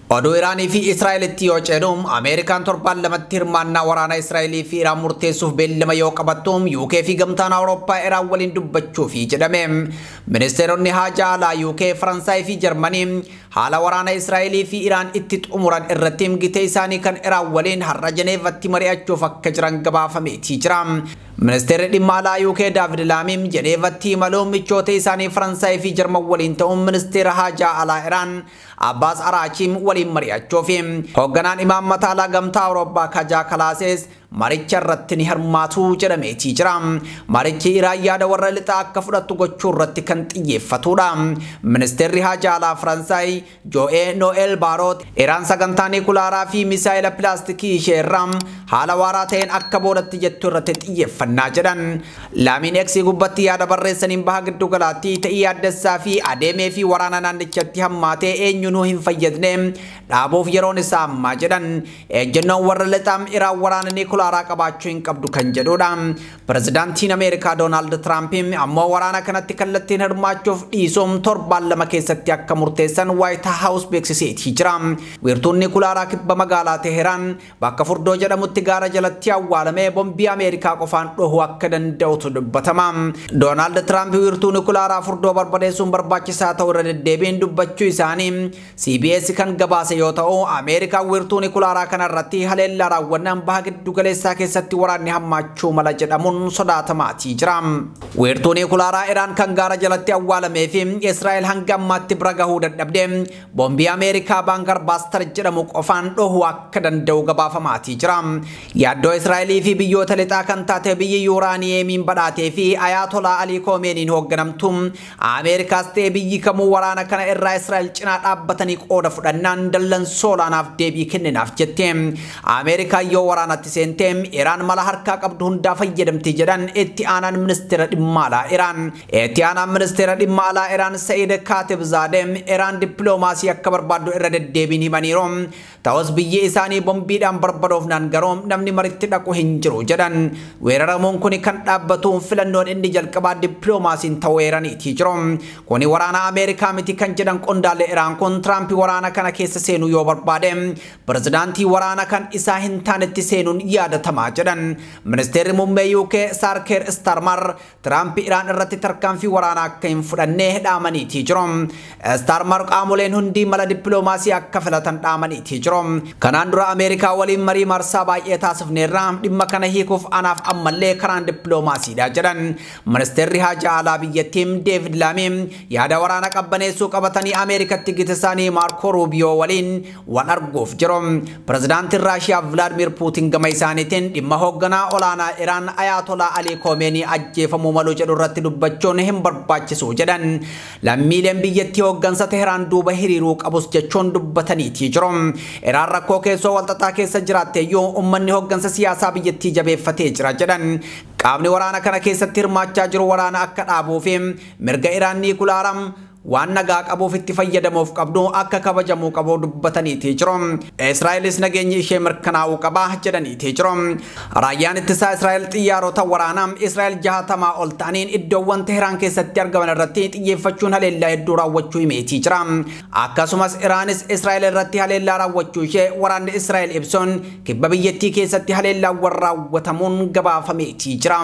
Oduu Iraanii fi Israa'elitti yoo ceenu, Ameerikaan torbaan lamatti hirmaannaa waraana Israa'elii fi Iraan murteessuuf beellama yoo qabattu, UK fi gamtaan Awurooppaa Iraan waliin dubbachuufi jedhame. Ministeeronni haajaa alaa UK, Faransaay fi Jarmanii haala waraana Israa'elii fi Iraan itti xumuran irratti gitee isaanii kan Iraan waliin har'a Jeneevatti mari'achuuf akka jiran gabaafameetii jira. Ministeerri dhimma alaa UK Daavid Laamiin Jeneevatti imaluun michoota isaanii Faransaay fi Jarman waliin ta'uun ministeera haajaa alaa Iraan Abbaas Araachiin waliin mari'achuufi. Hoogganaan imaammata alaa gamtaa Awurooppaa Kajaa Kalaasees maricha irratti ni hirmaatu jedhameetii jira. Marichi Iraan yaada warra lixaa akka fudhattu gochuu irratti kan xiyyeeffatudha. Ministeerri haajaa alaa Faransaay Jo'ee No'el Baarot Iraan sagantaa nikulaaraa fi misaayila pilaastikii ishee irraa haala waaraa ta'een akka boodatti jettu irratti xiyyeeffannaa jedhan. Laamiin Eksii gubbatti yaada barreessaniin baha giddu galaatti ta'ii yaaddessaa fi adeemee fi waraana naannichatti hammaatee eenyunuu hin fayyadne dhaabuuf yeroon isaa ammaa jedhan. Ejjennoon warra lixaa Iraan waraana nikulaaraa qabaachuu hin qabdu kan jedhudha. Pirezidaantiin Ameerikaa Doonaald Tiraamp ammoo waraana kanatti kallattiin hirmaachuuf dhiisuun torbaan 2 keessatti akka murteessan White House beeksiseetii jira. Wiirtuun nikulaaraa kibba magaalaa Teheraan bakka Furdoo jedhamutti gaara jalatti awwaalamee bombii Ameerikaa qofaan dhohuu akka danda'utu dubbatama. Doonaald Tiraamp wiirtuu nikulaaraa Furdoo barbadeessuun barbaachisaa ta'uu irra deddeebiin dubbachuu isaanii CBS kan gabaase yoo ta'u, Ameerikaan wiirtuu nikulaaraa kanarratti haleellaa raawwannaan baha giddu galeessaa keessatti waraanni hammaachuu mala jedhamuun sodaatamaatii jira. Wiirtuu nikulaaraa Iraan kan gaara jalatti awwaalamee fi Israa'el hanga ammaatti bira gahuu dadhabde bombii Ameerikaa Baangar Baaster jedhamu qofaan dhohuu akka danda'u gabaafamaatii jira. Yaaddoo Israa'elii fi biyyoota lixaa kan taate biyyi yuuraaniyeemiin badhaatee fi Ayaatolaa Alii Koomeeniin hoogganamtu Ameerikaas ta'e biyyi kamuu waraana kana irraa Israa'el cinaa dhaabbatanii qooda fudhannaan dallansoo olaanaaf deebii kenninaaf jette. Ameerikaan yoo waraanatti seente Iraan mala harkaa qabdu hundaa fayyadamti jedhan itti aanaan ministeera dhimma alaa Iraan. Itti aanaan ministeera dhimma alaa Iraan Sa'iid Kaatibzaadeh Iraan dippiloomaasii akka barbaaddu irra deddeebiin himaniiru. Ta'us biyyi isaanii bombiidhaan barbadoofnaan garuu namni maritti dhaqu hin jiru jedhan. Weeraramuun kun kan dhaabbatuun filannoon inni jalqabaa dippiloomaasiin ta'uu eeraniitii jiru. Kuni waraana Ameerikaa miti kan jedhan qondaalli Iraan kun Tiraamp waraana kana keessa seenuu yoo barbaade pirezidaantii waraana kan isaa hin taanetti seenuun yaadatamaa jedhan. Ministeerri muummee UK Sir Keir Starmer Tiraamp Iraan irratti tarkaanfii waraanaa akka hin fudhanne dhaamaniitii jiru. Starmer qaamoleen hundi mala dippiloomaasii akka filatan dhaamaniitii jiru. Kanaan dura Ameerikaa waliin marii marsaa baay'ee taasifneerra, dhimma kana hiikuuf anaaf ammallee karaan dippiloomaasiidha jedhan. Ministeerri haajaa alaa biyyattii Deevid Laamii yaada waraana qabbaneessuu qabatanii Ameerikatti gita isaanii Maarko Ruubiyoo waliin wal arguuf jiru. Pirezidaantiin Raashiyaa Vilaadimir Puutin gama isaaniitiin dhimma hoogganaa olaanaa Iraan Ayaatolaa Alii Koomeenii ajjeefamuu malu jedhu irratti dubbachuun hin barbaachisu jedhan. Lammiileen biyyattii hooggansa Teheraan duuba hiriiruu qabus jechuun dubbataniitii jiru. Iraan rakkoo keessoo walxaxaa keessa jiraatte iyyuu uummanni hooggansa siyaasaa biyyattii jabeeffatee jira jedhan. Qaamni waraana kana keessatti hirmaachaa jiru waraana akka dhaabuu fi mirga Iraan nikulaaraa waan nagaa qabuuf itti fayyadamuuf qabdu akka kabajamuu qabu dubbataniitii jiru. Israa'elis nageenyi ishee mirkanaa'uu qaba jedhaniitii jiru. Raayyaan ittisaa Israa'el xiyyaarota waraanaa Israa'el 60 ol ta'aniin iddoowwan Teheraan keessatti argaman irratti xiyyeeffachuun haleellaa hedduu raawwachuu himeetii jira. Akkasumas Iraanis Israa'el irratti haleellaa raawwachuu ishee waraanni Israa'el ibsuun kibba biyyattii keessatti haleellaawwan raawwatamuun gabaafameetii jira.